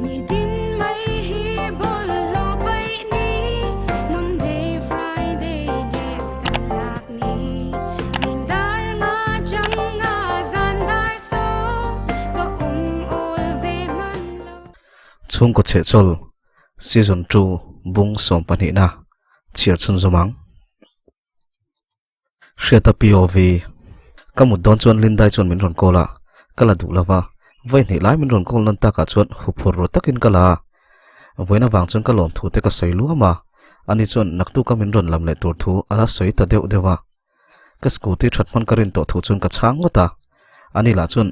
Nitin mai hi bawlhhlawh paih ni, Monday, Friday gas kan lak ni. Zing dar nga chang nga zan dar sawm, ka awm awl ve hman lo. Chhungkaw chhehchawl Season 2 bung sawmpahnihna chhiar chhunzawm ang. Hriata POV, Ka mut dawn chuan Lindai chuan min rawn call a, ka la duh lova, vawi hnih lai min rawn call nawn takah chuan huphur ru takin ka la a. Vawiin avang chuan ka lawm thu te ka sawi luam a, ani chuan naktuka min rawn lam leh tur thu a la sawi ta deuh deuh a. Ka scooty that hman ka rin tawh thu chuan ka chhang ngawt a, ani lah chuan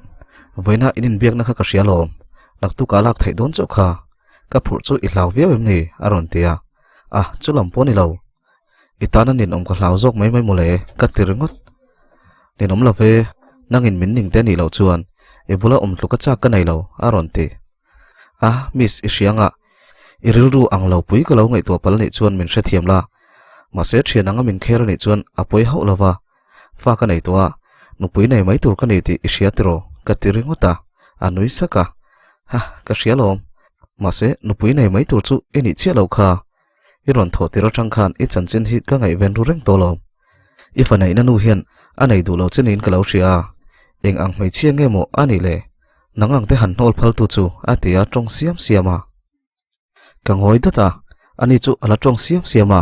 vawiina in inbiakna kha ka hria lawm, naktuka a lak theih dawn chauh kha, ka phurh chu i hlau viau em ni? a rawn ti a, ah chu lam pawh a ni lo. I tana ninawm ka hlau zawk mai mai mawle, ka ti ringawt. Ninawm lo ve, nangin min ning te anih loh chuan i bula awm tluk a chak ka nei lo, a rawn ti. A, miss, i hria anga, i rilru ang lo pui ka lo ngaihtuah pal anih chuan min hrethiam la. Mahse thian anga min kher anih chuan a pawi hauh lo va, fa ka nei tawh a, nupui nei mai tur ka ni tih i hria tiraw? ka ti ringawt a, a nui sak a. Ha, ka hria lawm. Mahse nupui nei mai tur chu i nih chiah loh kha. I rawn thawh tir atang khan i chanchin hi ka ngaihven ru reng tawh lo. I fa neihna nu hian a nei duh lo che niin ka lo hria a, eng ang hmeichhia nge maw a nih le? Nang ang te han hnawl phal tu chu a ti a tawng siam siam a. Ka ngawi dat a, ani chu a la tawng siam siam a,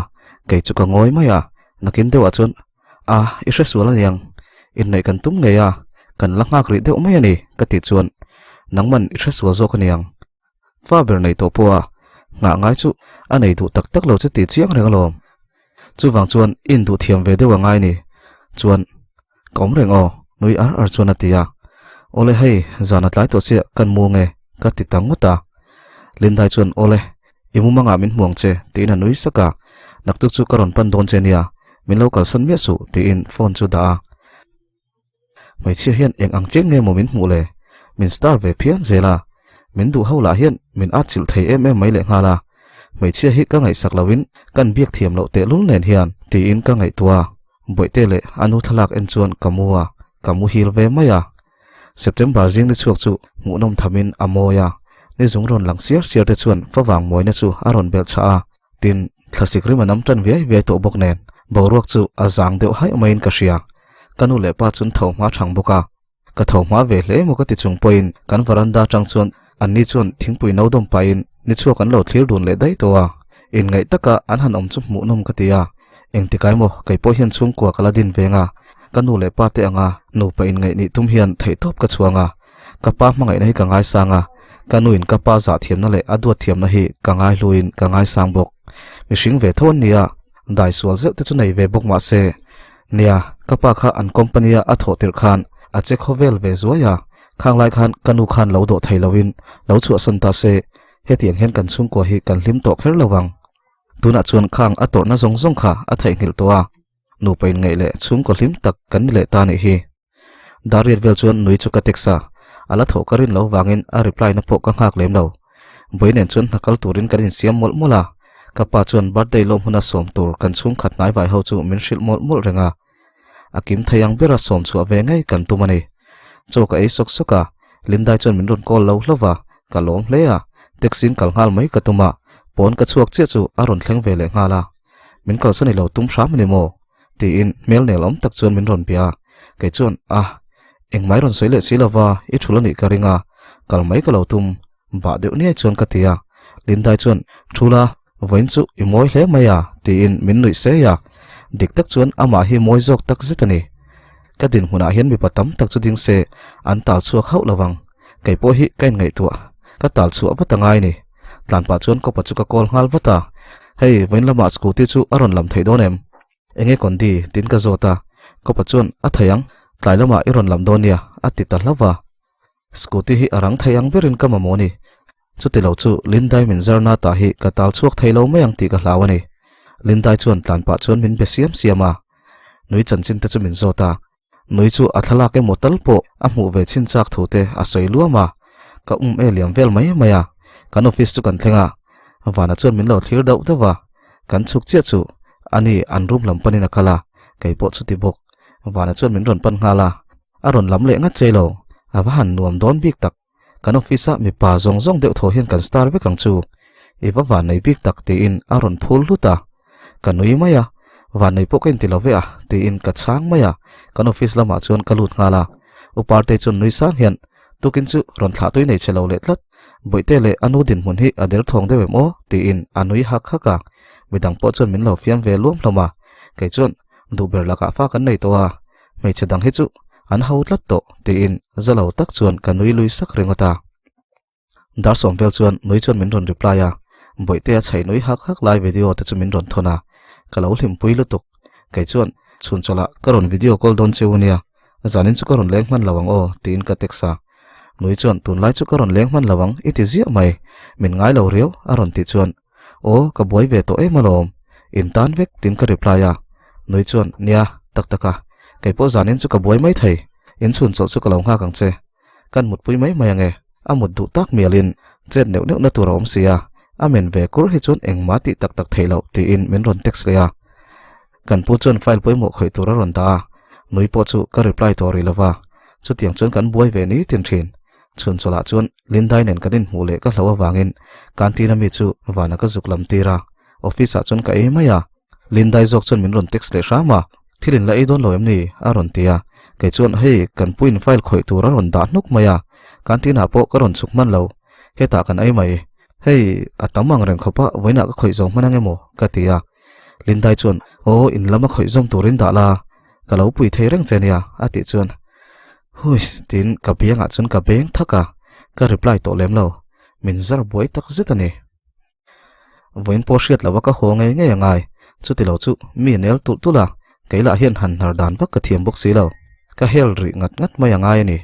kei chu ka ngawi mai a, nakin deuhah chuan a i hre sual aniang, inneih kan tum ngei a, kan la nghak rih deuh mai a ni ka tih chuan nangman i hre sual zawk aniang. Fa ber nei tawh pawha nghah ngai chu a nei duh tak tak lo che tih chiang reng alawm. Chuvang chuan i induh thiam ve deuh a ngai ni. Chuan ka awm reng aw, nui ar ar chuan a ti a. Awle hei, zan a tlai tawh chiah kan mu nge ka ti ta ngawt a. Lindai chuan awle, i mu mangah min hmu ang che tiin a nui sak a. Naktuk chu ka rawn pan dawn che nia, min lo kalsan miah suh tiin phone chu dah a. Hmeichhia hian eng ang chiang nge maw min hmuh le? Min star ve phian zel a, min duh ho lah hian min atchilh thei em em mai leh nghal a. Hmeichhia hi ka ngaihsak loin kan biak thiam loh tehlul nen hian tiin ka ngaihtuah a, Bawihte leh a nu thlalak en chuan ka mu a, ka muhil ve mai a. September zing ni chhuak chu hmuhnawm thamin a mawi a, ni zung rawn lang siar siar te chuan favang mawina chu a rawn belh chhah a. Tin, thlasik rim a nam tan viai viai tawh bawk nen, boruak chu a zang deuh haih maiin ka hria. Ka nu leh pa chun tho hma thang bawk a. Ka tho hma ve hle emaw ka ti chung pawhin kan varanda atang chuan anni chuan thingpui no dawm pahin ni chhuak an lo thlir dun leh daih tawh a. Inngaih taka an han awm chu hmuhnawm ka ti a. Engtikai maw kei pawh hian chhungkua ka la din veng a, ka nu leh pa te anga nupa inngaih nih tum hian theihtawp ka chhuang a. Ka pa hmangaihna hi ka ngaisang a, ka nuin ka pa zah thiamna leh a duat thiamna hi ka ngaihluin ka ngaisang bawk. Mihring ve tho an ni a, dai sual zeuh te chu nei ve bawk mah se. Nia, ka pa kha an company a a thawh tirh khan a che khawvel ve zuai a, khang lai khan ka nu khan lo dawh thei loin lo chhuahsan ta se, hetiang hian kan chhungkua hi kan hlim tawh kher lo ang. Tunah chuan khang a tawrhna zawng zawng kha a theihnghilh tawh a, nupa inngaih leh chhungkaw hlim tak kan ni leh ta nih hi. Dariat vel chuan nui chu ka text a, a la thawh ka rin lo vangin a reply na pawh ka nghak lem lo. Buai nen chuan hna kal turin kan insiam mawlh mawlh a, ka pa chuan birthday lawm huna sawm tur kan chhungkhat hnai vai ho chu min hrilh mawlh mawlh reng a. A kim thei ang bera sawm chhuah ve ngei kan tum a ni. Chaw ka ei sawk sawk a, Lindai chuan min rawn call lo hlauh va, ka lawm hle a, taxi in kal nghal mai ka tum a, pawn ka chhuak chiah chu a rawn thleng ve leh nghal a. Min kalsan i lo tum hram a ni maw? Tiin hmel nel awm tak chuan min rawn bia a, kei chuan a, engmai rawn sawi leh si lova i thul a nih ka ring a, kal mai ka lo tum bah deuh niai chuan ka ti a, Lindai chuan thul a, vawiin chu i mawi hle mai a tiin min nuih sei a, dik tak chuan amah hi mawi zawk tak zet a ni. Ka dinhmunah hian mipa tam tak chu ding se an tal chhuak hauh lovang, kei pawh hi ka inngaihtuah, ka tal chhuah vat a ngai a ni. Tlan pah chuan kawpa chu ka call nghal vat a, Hei, vawiin lamah scooty chu a rawn lam theih dawn em? Enge Kondi? tiin ka zawt a, kawpa chuan A thei ang, tlai lamah i rawn lam dawn nia a ti ta hlauh va. Scooty hi a rang thei ang berin ka mamawh a ni. Chuti lo chu Lindai min zarna tah hi ka tal chhuak thei lo mai ang tih ka hlau a ni. Lindai chuan tlan pah chuan min be siam siam a, nui chanchin te chu min zawt a, Nui chu a thlalak emaw tal pawh a hmuh ve chhin chak thu te a sawi luam a, ka um e liam vel mai mai a, kan office chu kan thleng a, Vana chuan min lo thlir dauh dauh a, kan chhuk chiah chu ani an room lam panin a kal a, kei pawh chuti bawk, Vana chuan min rawn pan nghal a, a rawn lam leh ngat chei lo, a va han nuam dawn bik tak. Kan office a mipa zawng zawng deuh thaw hian kan star vek ang chu. I va vannei bik tak tiin a rawn phul hlut a. Ka nui mai a, vannei pawh ka inti lo ve a tiin ka chhang mai a, kan office lamah chuan ka lut nghal a. U Partei chuan nui sang hian tukin chu rawn thlah tui nei che lo leh tlat, Bawihte leh a nu dinhmun hi a derthawng deuh em aw tiin a nui hak hak a. Midang pawh chuan min lo fiam ve luam hlawm a, kei chuan duh ber lakah fa kan nei tawh a, hmeichhe dang hi chu an ho tlat tawh tiin za lo tak chuan ka nui lui sak ringawt a. Dar sawm vel chuan nui chuan min rawn reply a, Bawihtea chhaih nui hak hak lai video te chu min rawn thawn a, ka lo hlimpui lutuk. Kei chuan chhun chawlh ah ka rawn video call dawn cheu nia, zanin chu ka rawn leng hman lo ang aw tiin ka text a. Nui chuan tunlai chu ka rawn leng hman lo ang i ti ziah mai, min ngai lo riau a rawn tih chuan Aw, ka buai ve tawh em alawm. In tan vek tiin ka reply a. Nui chuan, Nia, tak tak a. Kei pawh zanin chu ka buai mai thei. In chhun chawlh chu ka lo nghak ang che. Kan mutpui mai mai ange. A mut duh tak mialin chet neuh neuh na tur a awm si a. A men ve kur hi chuan engmah tih tak tak theih loh tiin min rawn text leh a. Kan pu chuan file pawimawh khawih tur a rawn dah a. Nui pawh chu ka reply tawh rih lova. Chutiang chuan kan buai ve ni tin thin. Chhun chawlhah chuan Lindai nen kan inhmuh leh ka hloh avangin canteen a mi chu vana ka zuk lam tir a, office ah chuan ka ei mai a. Lindai zawk chuan min rawn text leh hram a, Thil in la ei dawn lo em ni? a rawn ti a. Kei chuan hei kan puin file khawih tur a rawn dah hnuk mai a, canteen ah pawh ka rawn chhuk hman lo, hetah kan ei mai. Hei a tam ang reng khawp a, vawiinah ka khawih zo hman ang emaw? ka ti a. Lindai chuan Aw in lama khawih zawm turin dah la, ka lo pui thei reng che nia a tih chuan Huiss tiin ka biangah chuan ka beng thak a, ka reply tawh lem lo, min zar buai tak zet a ni. Vawiin pawh hriat loh a ka haw ngei ngei a ngai, chuti lo chu mi a nel tulh tulh a, kei lah hian han hnar dan vak ka thiam bawk si lo, ka hel rih ngat ngat mai a ngai a ni.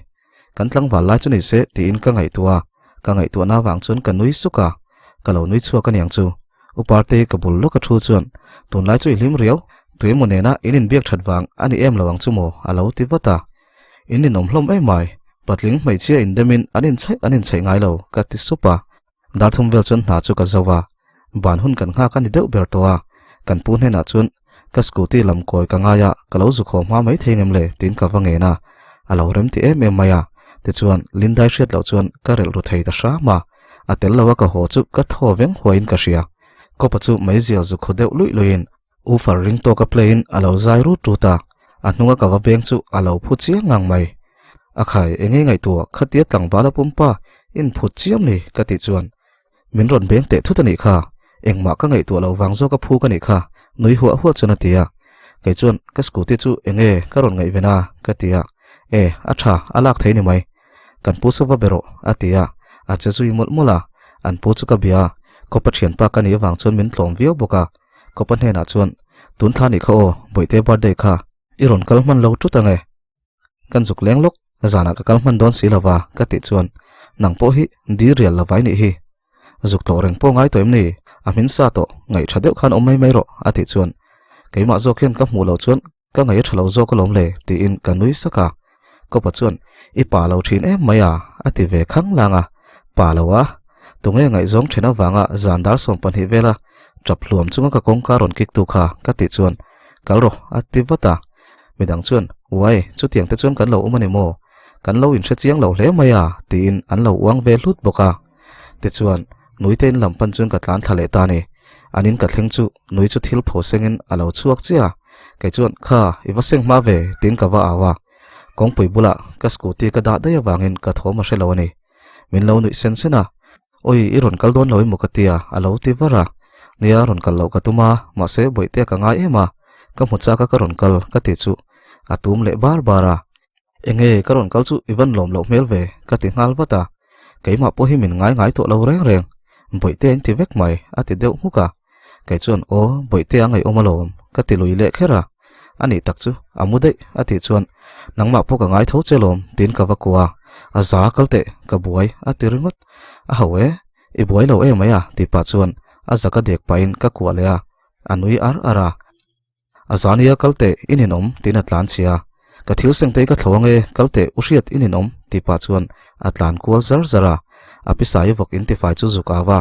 Kan tlangval lai chu ni se tiin ka ngaihtuah a, ka ngaihtuahna avang chuan ka nui suk a, ka lo nui chhuak a niang chu. U Partei ka bul lawk a thu chuan, Tunlai chu i hlim riau, tuemaw nena in inbiak that vang a ni em lo ang chu maw? a lo ti vat a. In ninawm hlawm em mai, patling hmeichhia indemin an inchhaih an inchhaih ngai lo, ka ti sup a. Dar thum vel chuan hna chu ka zo a, ban hun kan nghak a ni deuh ber tawh a, kan pu hnenah chuan ka scooty lam kawi ka ngai a, ka lo zu khaw hma mai thei ngem le tiin ka va ngen a, a lo rem ti em em mai a, tichuan Lindai hriat loh chuan ka relh ru thei ta hram a, a tel lo a ka haw chu ka thaw veng huaiin ka hria, kawpa chu meizial zu khaw deuh luih luihin Ufar ring tawk a play in a lo zai rut rut a, a hnunga ka va beng chu a lo phu chiang ngang mai. A khai enge ngaihtuah khatia tlangval a pumpa in phut chiam ni ka tih chuan min rawn beng teh thut a nih kha, engmah ka ngaihtuah loh vang zawk a phu ka nih kha nui huah huah chuan a ti a. Kei chuan ka scooty chu enge ka rawn ngaihven a ka ti a, e a tha a lak thei ni mai. Kan pu saw va be rawh a ti a, a che zui mawlh mawlh a, an pu chu ka bia a, kawpa thianpa ka nih avang chuan min tlawm viau bawk a. Kawpa hnenah chuan, Tun thla nih kha aw, Bawihte birthday kha i rawn kal hman lo tut ange. Kan zuk leng lawk, zanah ka kal hman dawn si lova ka tih chuan, Nang pawh hi dil rial lovai nih hi. Zuk tlawh reng pawh ngai tawh em ni? A hmin sa tawh, ngaih tha deuh khan awm mai mai rawh a tih chuan, Keimah zawk hian ka hmuh loh chuan Ka ngaih a tha lo zawk alawm le tiin ka nui sak a. Kawpa chuan i pa lo thin em mai a a ti ve khang lang a. Pa lo a, tunge ngaihzawng then avanga zan dar 12 vela tap hluam chunga ka kawngka rawn kik tu kha ka tih chuan kal rawh a ti vat a. Midang chuan uai chutiang te chuan kan lo awm a ni maw? Kan lo inhre chiang lo hle mai a tiin an lo uang ve hlut bawk a. Tichuan Nuite in lam pan chuan ka tlan thla leh ta a ni. An in ka thleng chu Nui chu thil pho sengin a lo chhuak chiah a. Kei chuan, Kha, i va seng hma ve, tiin ka va au a. Kawngpui bulah ka scooty ka dah daih avangin ka thawm a hre lo a ni. Min lo nuih sen sen a. Awi, i rawn kal dawn lo emaw ka tia, a lo ti var a. Nia, rawn kal loh ka tum a, mahse bawihtea ka ngai em a. Ka hmu chak a ka rawn kal, ka ti chu a tum leh bar bar a. Enge ka rawn kal chu i van lawm loh hmel ve ka ti nghal vat a, keimah pawh hi min ngai ngai tawh lo reng reng, Bawihte an ti vek mai a ti deuh hmuk a, kei chuan aw Bawihte a ngaihawm alawm ka ti lui leh kher a, a nih tak chu a mu daih a tih chuan nangmah pawh ka ngai tho che lawm tiin ka va kuah a, a za kal teh ka buai a ti ringawt, a ho e i buai lo em mai a tih pah chuan a zaka dek pahin ka kuah leh a, a nui ar ar a. A zania kal teh i ninawm tiin a tlan chhia. Ka thil seng te ka thlo ange kal teh u hriat i ninawm tih pah chuan a tlan kual zar zar a. A pi sai vawk in tifai chu zuk au a,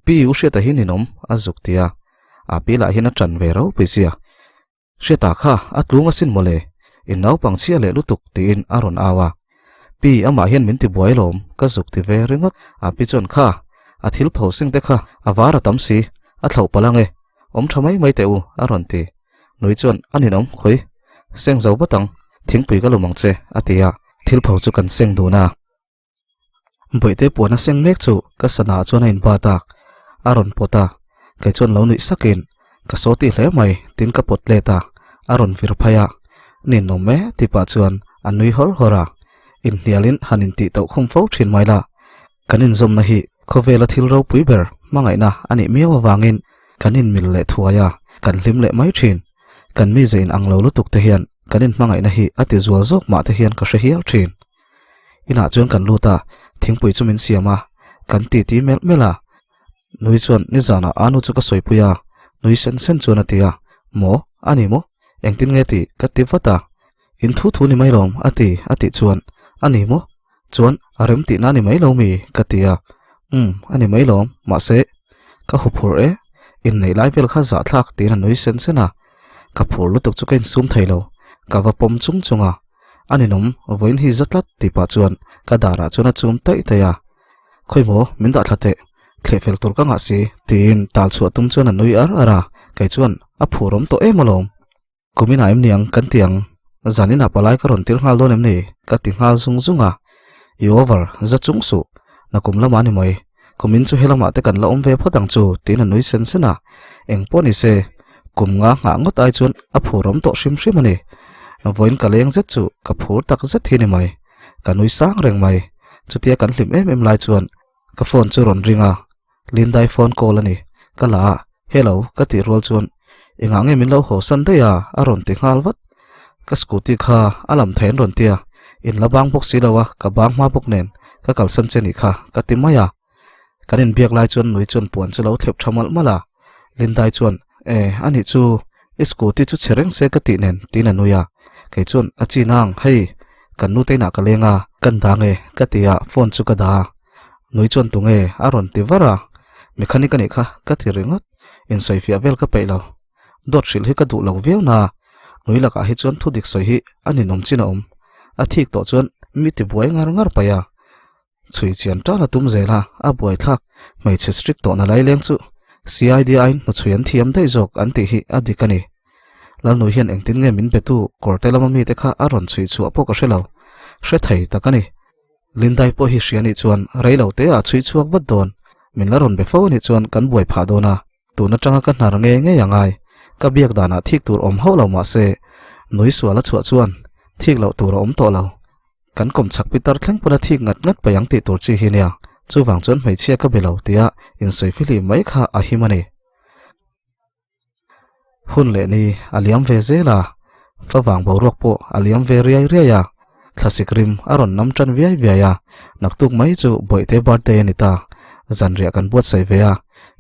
Pi u hriata hi ninawm a zuk ti a. A pi lah hian a ṭan ve ropui sia. Hriata kha a tlung asin mawle, in naupang chhia leh lutuk tiin a rawn au a. Pi, amah hian min ti buai lawm, ka zuk ti ve ringawt. A pi chuan kha, a thil pho sing te kha a var a tam si, a thlauh palh ang e, awm tha mai mai teh u, a rawn ti. Nui chuan, A ninawm, khawi, seng zo vat ang, thingpui ka lum ang che, a ti a, thil pho chu kan seng dun a. Bawihte puan a seng mek chu ka sana chuan a inbat a, a rawn pawt a, kei chuan lo nuih sakin ka saw tih hle mai tin ka pawt let a, a rawn vir phai a, ninawm e tih pah chuan a nui hawr hawr a, inhnialin han intih tauh khum fo thin mai la, kan inzawmna hi khawvela thil ropui ber hmangaihna a nih miau avangin kan inmil leh thuai a, kan hlim leh mai thin, kan mize in ang lo lutuk te hian kan inhmangaihna hi a ti zual zawk mah te hian ka hre hial thin. Inah chuan kan lut a, thingpui chu min siam a, kan titi melh melh a. Nui chuan nizanah anu chu ka sawipui a, nui sen sen chuan a ti a, Maw? A ni maw? Engtin nge tih? Ka ti vat a. In thu thu ni mai lawm a ti a tih chuan, A ni maw? Chuan a rem tihna a ni mai lo mi? Ka ti a. Umm, a ni mai lawm, mahse ka huphurh e, inneih lai vel kha zahthlak tiin a nui sen sen a. Ka phur lutuk chu ka insum thei lo, ka va pawm chung chung a. A ninawm, vawiin hi za tlat tih pah chuan ka darah chuan a chum taih taih a. Khawi maw, min dah thla teh, thleh fel tur ka ngah si tiin tal chhuah tum chuan a nui ar ar a, kei chuan a phur awm tawh em alawm. Kum inah em ni ang kan ti ang, zan inah palai ka rawn tir nghal dawn em ni? ka ti nghal zung zung a. I over, za chung suh, nakum lamah a ni mai, kumin chu helamah te kan la awm ve phawt ang chu tiin a nui sen sen a, eng pawh ni se, kum nga nghah ngawt ai chuan a phur awm tawh hrim hrim a ni. Vawiin ka leng zet chu ka phur tak zet hi ni mai, ka nui sang reng mai. Chutia kan hlim em em lai chuan ka phone chu rawn ring a, Lindai phone call a ni, ka la a, hello ka tih rual chuan engah nge min lo haw san daih a a rawn ti nghal vat. Ka scooty kha a lam thei an rawn ti a, in la bang bawk si lo a, ka bang hma bawk nen ka kalsan che nih kha ka ti mai a. Kan inbiak lai chuan nui chuan puan chu lo thlep tha malh malh a, Lindai chuan e anih chu i scooty chu chhe reng se ka tih nen tiin a nui a, kei chuan a chin ang hei kan nute inah ka leng a, kan dang e ka ti a phone chu ka dah a, nui chuan tunge a rawn ti var a, mechanic anih kha ka ti ringawt, insawifiah vel ka peih lo. Dawt hrilh hi ka duh lo viau na, nui lakah hi chuan thudik sawi hi a ninawm chin a awm. A thik tawh chuan mi ti buai ngar ngar paih a, chhui chian tan a tum zel a, a buaithlak hmeichhe strict tawhna lai leng chu CID aiin hnuchhui an thiam daih zawk an tih hi a dik a ni. Lalnui hian engtin nge min betu kawrte lama mite kha a rawn chhui chhuah pawh ka hre lo, hre thei tak a ni. Lindai pawh hi hria nih chuan rei lo te ah chhui chhuak vat dawn, min la rawn be fo anih chuan kan buai phah dawn a, tun atanga ka hnar ngei ngei a ngai, ka biak danah thik tur awm hauh lo mah se, nui sual a chhuah chuan thik loh tur a awm tawh lo. Kan kawm chak pitar thleng pawn a thik ngat ngat paih ang tih tur chi hi nia, chuvang chuan hmeichhia ka be lo tia insawi fihlim mai kha a him a ni. Hun leh ni a liam ve zel a, favang boruak pawh a liam ve riai riai a, thlasik rim a rawn nam tan viai viai a, naktuk mai chu Bawihte birthday a ni ta, zanriah kan buatsaih ve a,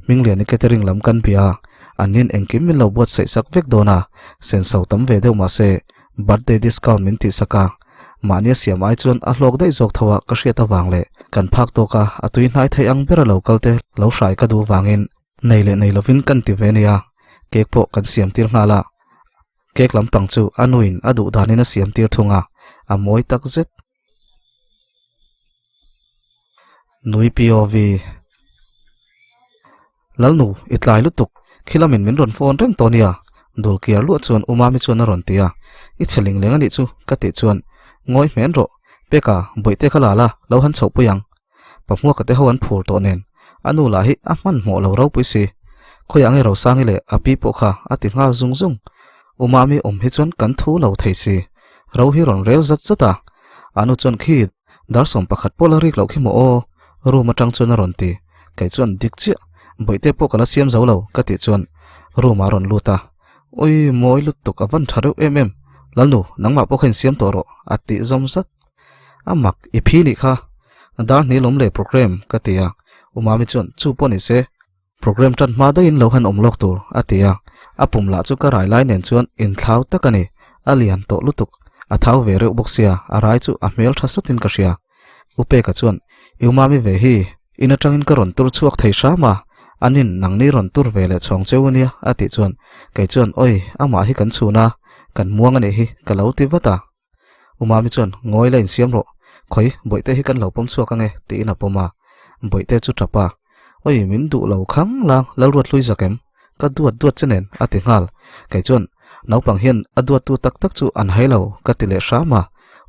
Hmingliani catering lam kan bia a, an nin engkim min lo buatsaih sak vek dawn a, senso tam ve deuh mah se birthday discount min tih sak a, mahnia siam ai chuan a hlawk daih zawk tho a ka hriat avang leh kan phak tawk a, a tui hnai theih ang bera lo kal te lo hrai ka duh vangin Nei leh nei lovin kan ti ve nia, cake pawh kan siam tir nghal a, cake lampang chu a nuin a duh danin a siam tir thung a, a mawi tak zet. Nui POV. Lalnu, i tlai lutuk, khilamin min rawn phone reng tawh nia, dul kiar luah chuan u Mami chuan a rawn ti a, i chhe ling leng anih chu ka tih chuan ngawi hmen rawh, Peka, bawihte kha la la, lo han chhoh pui ang. Pahmuaka te ho an phur tawh nen a nu lah hi a hmanhmawh lo ropui si. Khawiah nge Rosangi leh a pi pawh kha a ti nghal zung zung. U Mami awm hi chuan kan thu lo thei si. Ro hi rawn rel zat zat a. A nu chuan khi dar 11 pawh la rik loh khi maw aw room atang chuan a rawn ti. Kei chuan dik chiah bawihte pawh ka la siam zo lo ka tih chuan room ah a rawn lut a. Ui mawi lutuk a van tha reuh em em. Lalnu nangmah pawh kha insiam tawh rawh a tih zawm zat. A mak i phi nih kha dar hni lawm leh program ka ti a, U Mami chuan chu pawh ni se program tan hma daihin lo han awm lawk tur a ti a, a pum lah chu ka rai lai nen chuan inthlau tak a ni, a lian tawh lutuk, a thau ve reuh bawk sia a rai chu a hmel tha sawtin ka hria. U Peka chuan U Mami ve hi in atangin ka rawn tur chhuak thei hram a, anin nangni rawn tur ve leh chhawng cheu ania a tih chuan kei chuan awi amah hi kan chhun a, kan muang a nih hi ka lo ti vat a. U Mami chuan, Ngawi la insiam rawh. Khawi, Bawihte hi kan lo pawm chhuak ange, tiin a pawm a. Bawihte chu tap a. Oi, min duh lo khang lang, Lalruathlui zak em? Ka duat duat che nen, a ti nghal. Kei chuan, Naupang hian a duattu tak tak chu an hai lo, ka ti leh hram a.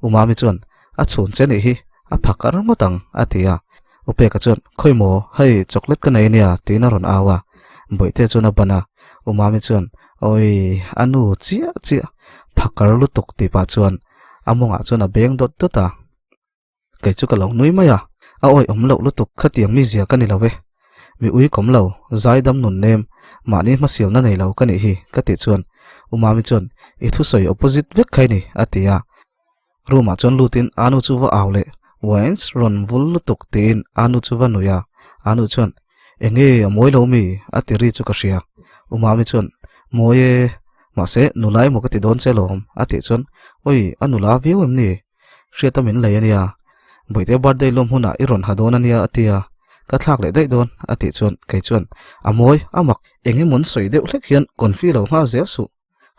U Mami chuan, A chhun che nih hi, a phak ar ngawt ang, a ti a. U Peka chuan, Khawi maw, hei chocolate ka nei ania, tiin a rawn au a. Bawihte chuan a ban a. U Mami chuan, Oi, a nu chiah chiah, phakar lutuk tih pah chuan a mawngah chuan a beng dawt dawt a. Kei chu ka lo nui mai a, a awi awm loh lutuk khatiang mi zia ka ni lo e. Mi ui kawm lo, zaidam nun nem, mahni hmasialna nei lo ka nih hi ka tih chuan U Mami chuan i thusawi opposite vek khai ni a ti a. Room ah chuan lutin Anu chu va au leh Wens rawn vul lutuk tiin Anu chu va nui a, Anu chuan Enge a mawi lo mi? a ti ri chu ka hria. U Mami chuan Mawi e, mahse nula emaw ka ti dawn che lawm a tih chuan Oi a nula viau em ni? Hriata min lei a nia, Bawihte birthday lawm hunah i rawn ha dawn a nia a ti a, ka thlak leh daih dawn a tih chuan kei chuan a mawi a mak eng emawn sawi deuh hlek hian confi lo nghal zel suh,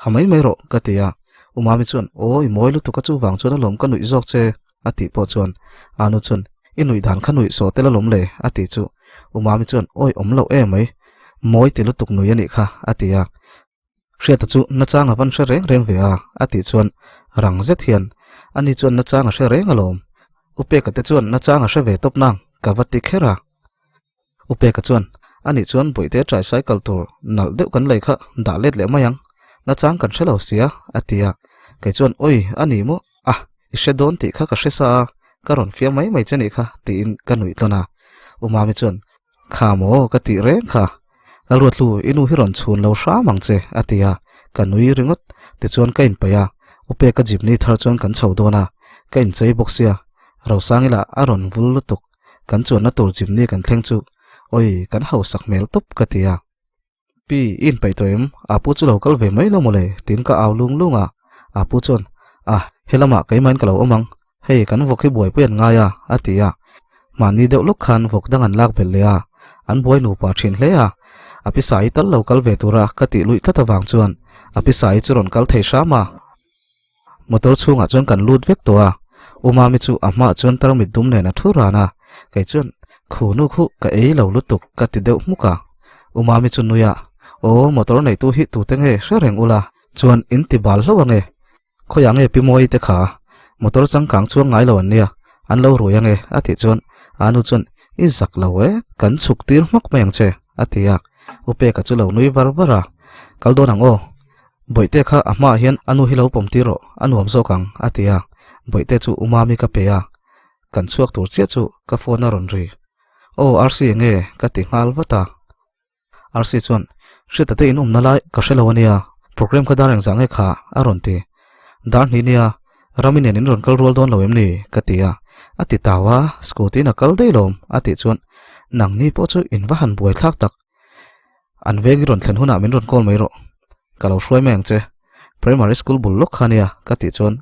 ha mai mai rawh ka ti a, U Mami chuan aw i mawi lutuk a chuvang chuan alawm ka nuih zawk che a tih pawh chuan Anu chuan i nuih dan kha nuih sawh tel alawm le a tih chu U Mami chuan awi awm loh em mai, mawi ti lutuk nui a nih kha a ti a. Hriata chu nachang a van hre reng reng ve a, a tih chuan rang zet hian, Ani chuan nachang a hre reng alawm. U Peka te chuan nachang a hre ve tawp nang, ka va ti kher a. U Peka chuan, Ani chuan bawihte tricycle tur nalh deuh kan lei kha dah let leh mai ang, nachang kan hre lo sia, a ti a. Kei chuan, Oi, a ni maw? A, i hre dawn tih kha ka hre sa a, ka rawn fiam mai mai che nih kha, tiin ka nuih tlawn a. U Mami chuan, Kha maw ka tih reng kha, Lalruatlu i nu hi rawn chhun lo hram ang che a ti a, ka nui ringawt. Tichuan ka inpeih a, U Peka jeepney thar chuan kan chho dawn a, ka inchei bawk sia, Rosangila a rawn vul lutuk, kan chuanna tur jeepney kan thleng chu, Oi, kan hausak hmel tawp ka ti a. Pi, i inpeih tawh em? Apu chu lo kal ve mai lo mawle, tiin ka au lung lung a. Apu chuan, Ah, helamah keimahin ka lo awm ang. Hei, kan vawk hi buaipui an ngai a, a ti a. Mahni deuh lawk khan vawk dang an lak belh leh a, an buai nupa thin hle a. A pisa i tal lo kal ve tura ka tih luih tlat avang chuan a pisa i chu rawn kal thei hram a. Motor chhungah chuan kan lut vek tawh a, U Mami chu a hmaah chuan tarmit dum nen a thu ran a, kei chuan khu nu khu ka ei lo lutuk ka ti deuh hmuk a. U Mami chu nui a, Aw motor neitu hi tute nge hre reng ula chuan in ti bal hlauh ange, khawiah nge Pi Mawi te kha motor changkang chuang ngai lo an nia, an lo rui ange a tih chuan a nu chuan I zak lo e, kan chhuk tir hmak mai ang che a ti a, U Peka chu lo nui var var a, Kal dawn ang aw. Bawihte kha a hmaah hian a nu hi lo pawm tir rawh, a nuam zawk ang, a ti a. Bawihte chu U Mami ka pe a, kan chhuak tur chiah chu ka phone a rawn ri. Aw RC enge? ka ti nghal vat a. RC chuan, Hriata te in awmna lai ka hre lo a nia, program kha dar engzah nge kha? a rawn ti. Dar hnih nia, Rami nen in rawn kal rual dawn lo em ni? ka ti a. A ti tau a, scooty in a kal daih lawm, a tih chuan, Nangni pawh chu in va han buaithlak tak. An veng i rawn thlen hunah min rawn call mai rawh. Ka lo hruai mai ang che. Primary school bul lawk kha nia ka tih chuan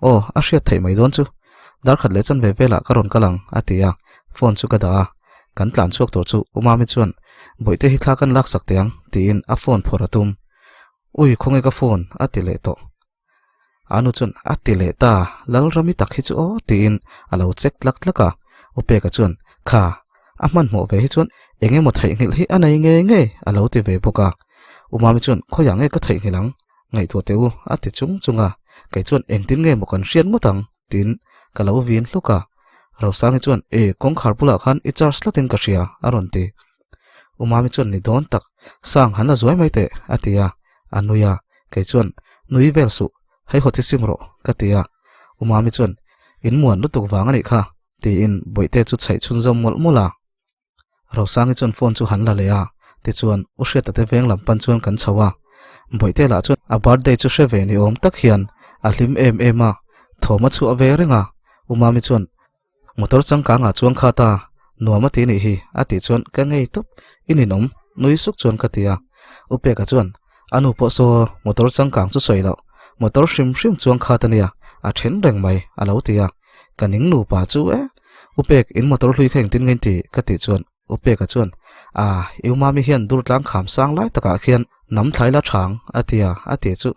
aw a hriat theih mai dawn chu. Darkhat leh chanve velah ka rawn kal ang a ti a, phone chu ka dah a. Kan tlan chhuak tur chu U Mami chuan Bawihte hi thla kan laksak teh ang tiin a phone phawrh a tum. Ui khawnge ka phone a ti leh tawh. Anu chuan a ti leh ta, Lalrami tak hi chu aw tiin a lo check tlak tlak a. U Peka chuan, Kha, a hmanhmawh ve hi chuan eng emaw theihnghilh hi a nei ngei ngei a lo ti ve bawk a. U Mami chuan, Khawiah nge ka theihnghilh ang? Ngaihtuah teh u a ti chung chung a. Kei chuan engtin nge maw kan hriat ngawt ang? tiin ka lo vin hluk a. Rosangi chuan, E, kawngkhar bulah khan i charge tlatin ka hria a rawn ti. U Mami chuan ni dawn tak, Sang han la zuai mai teh a ti a, a nui a, kei chuan nui vel suh, hei haw thisim rawh ka ti a, U Mami chuan in muan lutuk vang a nih kha tiin Bawihte chu chhaih chhunzawm mawlh mawlh a. Rosangi chuan phone chu han la leh a, tichuan U Hriata te veng lam pan chuan kan chho a, Bawihte lah chuan a birthday chu hre ve ni awm tak hian a hlim em em a, thawm a chhuah ve reng a, U Mami chuan Motor changkangah chuan kha ta, nuam a ti nih hi, a tih chuan ka ngei tawp, i ninawm, nui suk chuan ka ti a. U Peka chuan, A nu pawh saw motor changkang chu sawi loh, motor hrim hrim chuan khat a nia, a then reng mai, a lo ti a. Ka ning nupa chu e, U Pek, in motor hlui kha engtin nge in ti? ka tih chuan U Peka chuan, A, i u Mami hian dur tlang kham sang lai takah khian nam thlai la thang, a ti a, a ti chu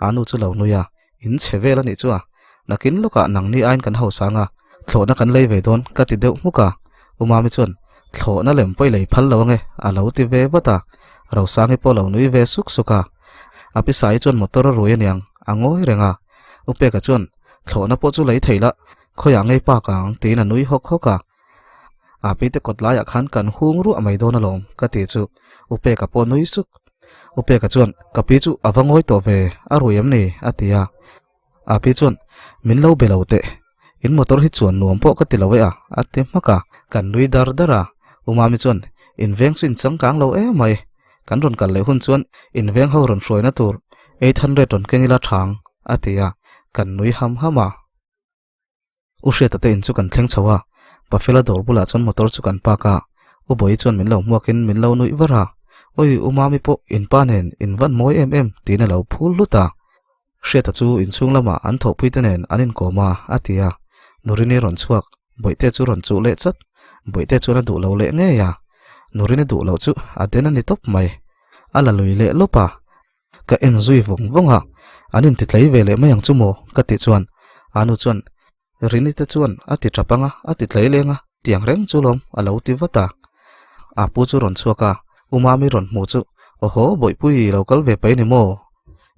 a nu chu lo nui a. In chhe vel a nih chu a, nakin lawkah nangni aiin kan hausa ang a, Thlawhna kan lei ve dawn ka ti deuh hmuk a, U Mami chuan thlawhna lem pawh i lei phal lo ange a lo ti ve vat a, Rosangi pawh a lo nui ve suk suk a. A pi Saii chuan motor a rui aniang a ngawi reng a, U Peka chuan thlawhna pawh chu lei thei la, khawiah ngei pak ang tiin a nui hawk hawk a. A pi te kawt laiah khan kan hung ruah mai dawn alawm ka ti chu U Peka pawh nui suk. U Peka chuan ka pi chu a va ngawi tawh ve a rui em ni a ti a. A pi chuan min lo be lo teh in motor hi chuan nuam pawh ka ti lo e a a ti hmak a. Kan nui dar dar a, U Mami chuan in veng chu in changkang lo em mai kan rawn kal leh hun chuan in veng ho rawn hruaina tur 800 rawn keng ila thang a ti a, kan nui ham ham a. U Hriata te in chu kan thleng chho a, Pafela dawr bulah chuan motor chu kan park a, U Bawihi chuan min lo hmuakin min lo nuih var a, Awi U Mami pawh in pa nen in van mawi em em tiin a lo phul hlut a. Hriata chu inchhung lamah an thawhpui te nen an inkawm a, a ti a, Nurini rawn chhuak, Bawihte chu rawn chuh leh chat, Bawihte chuan a duh lo leh ngei a, Nurini duh loh chu a den a ni tawp mai, a la lui leh lawp a. Ka en zui vawng vawng a, an inti tlei ve leh mai ang chu maw? ka tih chuan Anu chuan Rini te chuan a ti tap ang a, a ti tlei leng a, tiang reng chu lawm a lo ti vat a. A pu chu rawn chhuak a, U Mami rawn hmuh chu, Awhaw, Bawihpui i lo kal ve pai ni maw?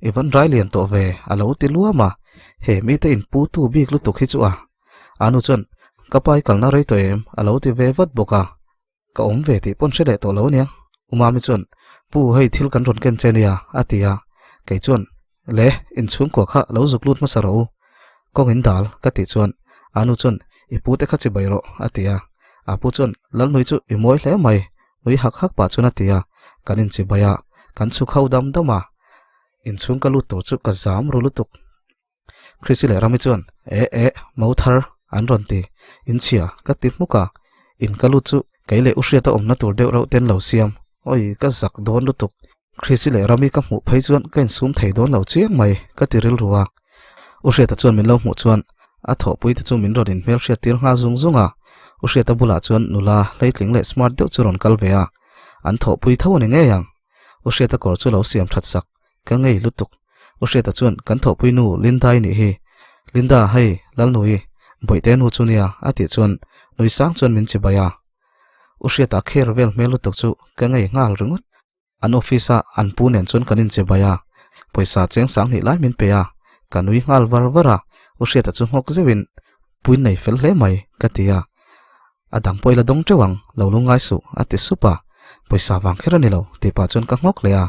I van rai lian tawh ve a lo ti luam a, he mite in pu tu bik lutuk hi chu a. Anu chuan, Ka pa i kalna rei tawh em? a lo ti ve vat bawk a. Ka awm ve tih pawn hre leh tawh lo ania. U Mami chuan, Pu, hei thil kan rawn ken che nia, a ti a. Kei chuan, Le, inchhungkua kha lo zuk lut hmasa rawh u. Kawng in dal, ka tih chuan, A nu chuan, I pu te kha chi bai rawh, a ti a. A pu chuan, Lalnui chu i mawi hle mai, nui hak hak pah chuan a ti a. Kan inchi bai a, kan chhuk ho dam dam a. Inchhung ka lut tur chu ka zam ru lutuk. Chrissy leh Rami chuan eh eh mo thar an rawn ti in chhia ka ti hmuk a in ka lut chu kei leh u hriata awmna tur deuh reuh ten lo siam awi ka zak dawn lutuk Chrissy leh Rami ka hmuh phei chuan ka insum thei dawn lo chiang mai ka ti rilru a u hriata chuan min lo hmuh chuan a thawhpui te chu min rawn in hmelhriat tir nghal zung zung a u hriata bulah chuan nula hleitling leh smart deuh chu rawn kal ve a an thawhpui tho a ni ngei ang u hriata kawr chu lo siam that sak Ka ngei lutuk. U Hriata chuan kan thawhpui nu Linda-i nih hi. Linda, hei, Lalnui, Bawihte nu chu nia, a tih chuan nui sang chuan min chibai a. U Hriata kher vel hmel lutuk chu ka ngei nghal ringawt. An office-a an pu nen chuan kan inchibai a, pawisa cheng sang hnih lai min pe a, ka nui nghal var var a, U Hriata chu nghawk zeuhin, Puin nei fel hle mai, ka ti a. A dang pawh i la dawng teuh ang, lo lu ngai suh, a ti sup a. Pawisa vang kher a ni lo, tih pah chuan ka nghawk leh a.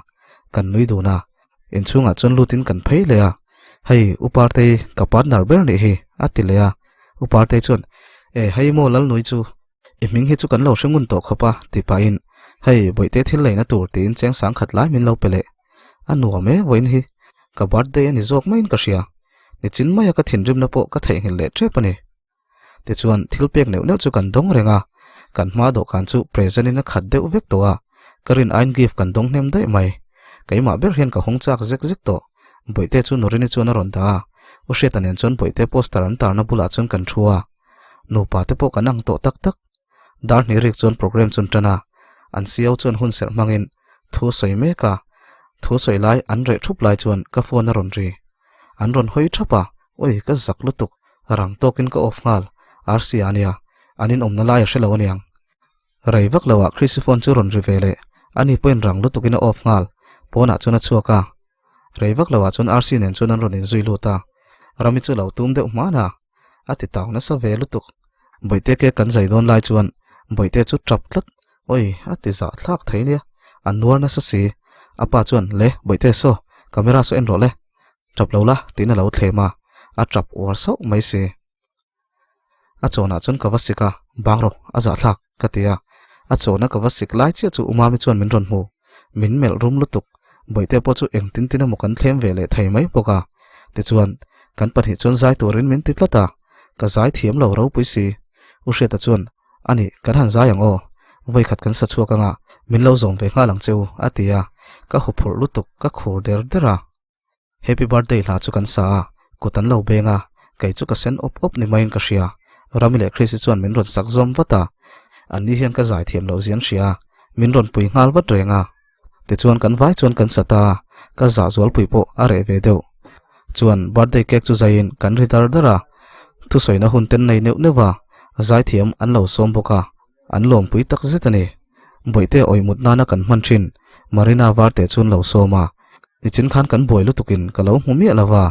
Kan nui dun a. Inchhungah chuan lutin kan phei leh a. Hei, U Partei, ka partner ber nih hi, a ti leh a. U Partei chuan, E, hei maw Lalnui chu, i hming hi chu kan lo hre ngun tawh khawp a, tih pahin, Hei, Bawihte thil leina tur tiin cheng sang khat lai min lo pe leh. A nuam e, vawiin hi ka birthday a ni zawk maiin ka hria. Nichin maia ka thinrimna pawh ka theihnghilh leh tep a ni. Tichuan, thil pek neuh neuh chu kan dawng reng a, kan hma dawhkan chu present in a khat deuh vek tawh a, ka rin aiin gift kan dawng hnem daih mai. Keimah ber hian ka hawng chak zek zek tawh. Bawihte chu Nurini chuan a rawn dah a, U Hriata nen chuan Bawihte poster an tarna bulah chuan kan thu a. Nupa te pawh kan ang tawh tak tak. Dar hnih rik chuan program chu an tan a, an CEO chuan hun serh hmangin thu sawi mek a, thu sawi lai an reh thup lai chuan ka phone a rawn ri. An rawn hawi thap a, awi ka zak lutuk, rang tawkin ka off nghal, RC a nia, an inawmna lai a hre lo aniang. Rei vak loah Chrissy phone chu rawn ri ve leh, ani pawhin rang lutukin a off nghal, pawnah chuan a chhuak a. Rei vak loah chuan RC nen chuan an rawn inzui lut a, Rami chu lo tum deuh hman a, a ti tau nasa ve lutuk. Bawihte cake kan zai dawn lai chuan Bawihte chu tap tlat, awi a ti zah thlak thei nia, a nuar nasa si. A pa chuan le Bawihte saw camera saw en rawh le, tap lo la tiin a lo thlem a, a tap uar sauh mai si. A chawnah chuan ka va sik a, bang rawh a zah thlak ka ti a, a chawna ka va sik lai chiah chu Umami chuan min rawn hmu, min melh rum lutuk, Bawihte pawh chu engtin tin emaw kan thlem ve leh thei mai bawk a, tichuan kan pahnih chuan zai turin min ti tlat a, ka zai thiam lo ropui si. U Hriata chuan, Ani, kan han zai ang aw, vawikhat kan sa chhuak anga min lo zawm ve nghal ang che u, a ti a, ka huphurh lutuk, ka khur der der a. Happy birthday hla chu kan sa a, kut an lo beng a, kei chu ka sen awp awp ni maiin ka hria. Rami leh Chrissy chuan min rawn sak zawm vat a, an ni hian ka zai thiam loh zian hria a, min rawn pui nghal vat reng a. Tichuan kan vai chuan kan sa ta a, ka zah zualpui pawh a reh ve deuh. Chuan birthday cake chu zaiin kan ri dar dar a. Thusawina hun ten nei neuh neuh a, zaithiam an lo sawm bawk a, an lawmpui tak zet a ni. Bawihte awihmut nana kan hman thin Marina Varte chu an lo sawm a, nichin khan kan buai lutukin ka lo hmu miah lo va,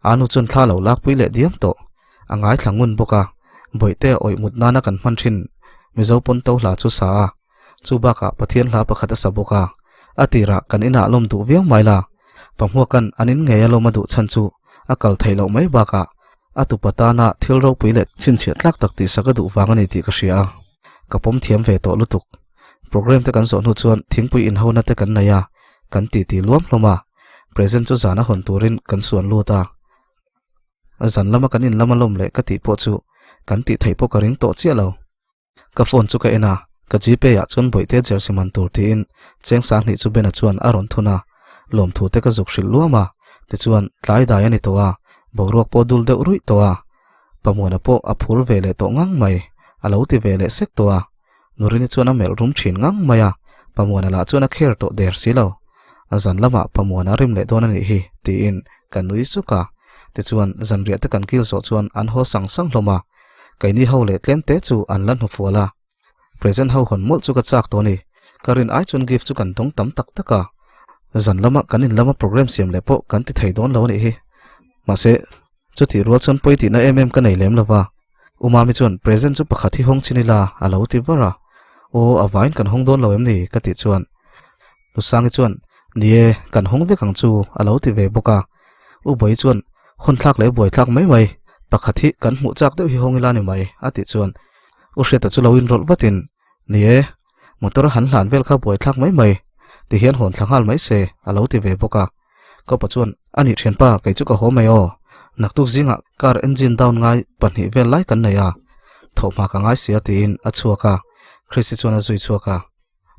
anu chuan thla lo lakpui leh diam tawh. A ngaithla ngun bawk a, Bawihte awihmut nana kan hman thin Mizo pawn to hla chu sa a, chu bakah Pathian hla pakhat a sa bawk a, a tirah kan inah lawm duh viau mai la, Pahmuakan an in ngei a lawm a duh chhan chu a kal theih loh mai bakah a tupa tana thil ropui leh chhinchhiah tlak tak tihsak a duh vang a ni tih ka hria a, ka pawm thiam ve tawh lutuk. Program te kan zawh hnu chuan thingpui inhona te kan nei a, kan titi luam hlawm a, present chu zan a hawn turin kan suan lut a. Zan lama kan in lama lawm leh ka tih pawh chu kan tih theih pawh ka ring tawh chiah lo. Ka phone chu ka en a, ka gpay ah chuan bawihte jersey man tur tiin cheng sanghnih chu Bena chuan a rawn thun a, lawmthu te ka zuk hrilh luam a, tichuan tlai dai a ni tawh a, boruak pawh dul deuh ruih tawh a, Pamuana pawh a phur ve leh tawh ngang mai, a lo ti ve leh sek tawh a, Nurini chuan a melh rum thin ngang mai a, Pamuana lah chuan a kher tawh der si lo, a zan lamah Pamuana a rim leh dawn a nih hi tiin ka nui suk a, tichuan zanriah te kan kil zawh chuan an haw sang sang hlawm a. Keini ho leh tlem te chu an la hnufual a, present ho hawn mawlh chu ka chak tawh a ni. Ka rin ai chuan gift chu kan dawng tam tak tak a, zan lama kan in lama program siam leh pawh kan ti thei dawn lo a nih hi. Mahse, chutih rual chuan pawi tihna em em ka nei lem lo va, U Mami chuan present chu pakhat hi hawng chin ila a lo ti var a, Aw, a vaiin kan hawng dawn lo em ni? ka tih chuan Nusangi chuan Ni e, kan hawng vek ang chu a lo ti ve bawk a. U Bawi chuan, Hawn thlak leh buai thlak mai mai, pakhat hi kan hmuh chak deuh hi hawng ila ni mai, a tih chuan U Hriata chu lo inrawlh vatin, Ni e, motor a han hlan vel kha buai thlak mai mai, ti hian hawn thla nghal mai se, a lo ti ve bawk a. Ka pa chuan, A nih thianpa, kei chu ka haw mai aw. Naktuk zingah car engine down ngai pahnih vel lai kan nei a, thawhhma ka ngai sia tiin a chhuak a, Christy chuan a zui chhuak a.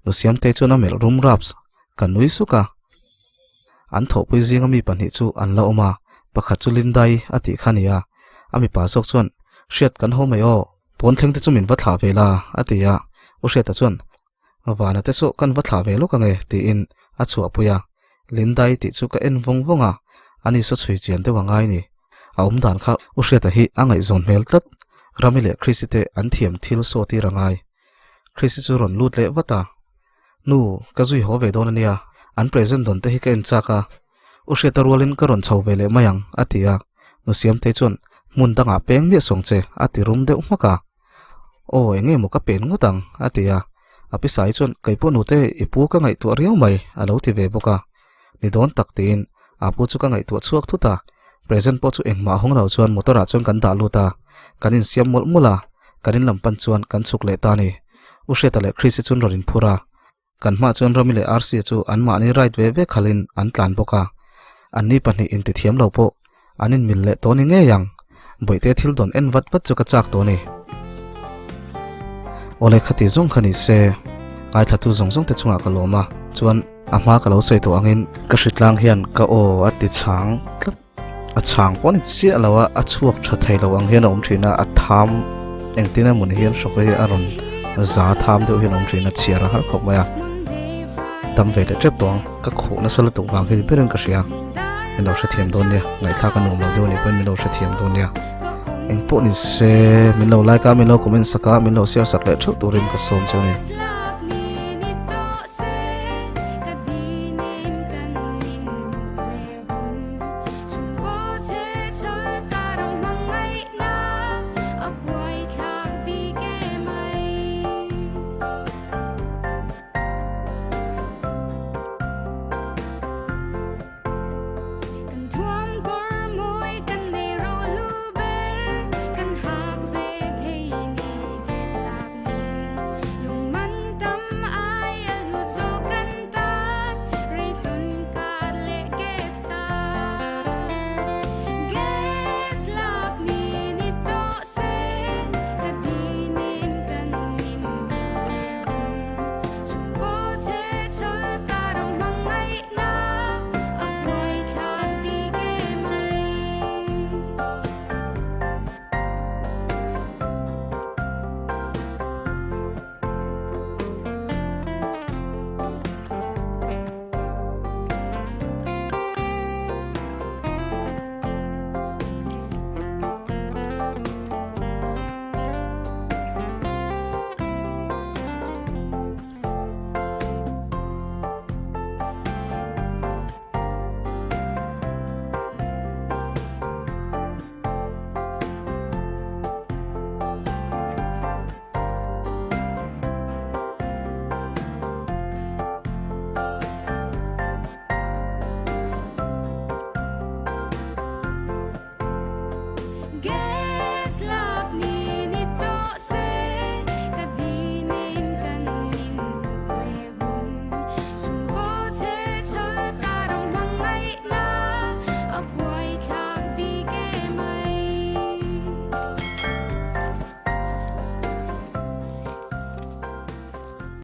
Nusiamtei chuan a melh rum raps, ka nui suk a. An thawhpui zinga mi pahnih chu an la awm a, pakhat chu Lindai a tih kha a ni a, a mipa zawk chuan, Hriat kan haw mai aw, pawn thleng te chu min va thlah ve la, a ti a. U Hriata chuan, Vana te saw kan va thlah ve lawk ange, tiin a chhuahpui a. Lindai tih chu ka en vawng vawng a, ani saw chhui chian deuh a ngai ni. A awm dan kha U Hriata hi a ngaihzawn hmel tlat, Rami leh Chrissy te an thiam thil saw tir a ngai. Chrissy chu rawn lut leh vat a, Nu, ka zui haw ve dawn a nia, an present dawn te hi ka en chak a, U Hriata rualin ka rawn chho ve leh mai ang, a ti a. Nu Siamtei chuan, Hmun dangah peng miah sawng che, a ti rum deuh hmak a. Aw, eng nge maw ka pen ngawt ang, a ti a. A pisai chuan, Kei pawh nute, i pu ka ngaihtuah riau mai, a lo ti ve bawk a. Ni dawn tak tiin a pu chu ka ngaihtuah chhuak thut a, present pawh chu engmah hawng lo chuan motor ah chuan kan dah lut a, kan insiam mawlh mawlh a, kan in lam pan chuan kan chhuk leh ta a ni. U Hriata leh Chris-i chuan rawn inphur a, kan hmah chuan Rami leh Rc-a chu anmahni ride ve ve khalhin an tlan bawk a, anni pahnih intithiam lo pawh an inmil leh tawh ni ngei ang, Bawihte thil dawn en vat vat chu ka chak tawh a ni. Awle khati zawng kha ni se, ngaithlatu zawng zawng te chungah ka lawm a, chuan a hma ka lo sawi tawh angin ka hritlang hian ka aw a ti chhang tlat, a chhang pawh a ni chiah lo a, a chhuak tha thei lo ang hian a awm thin a, a tham engtin emaw ni hian hrawk hi a rawn za tham deuh hian a awm thin a, chhiar a har khawp mai a, dam ve leh tep tawh ang, ka khuh nasa lutuk vang hi ni berin ka hria. Min lo hrethiam dawn nia, ngaihthlak a nuam lo deuh a nih pawhin min lo hrethiam dawn nia. Eng pawh ni se, min lo like a, min lo comment sak a, min lo share sak leh theuh turin ka sawm che a ni.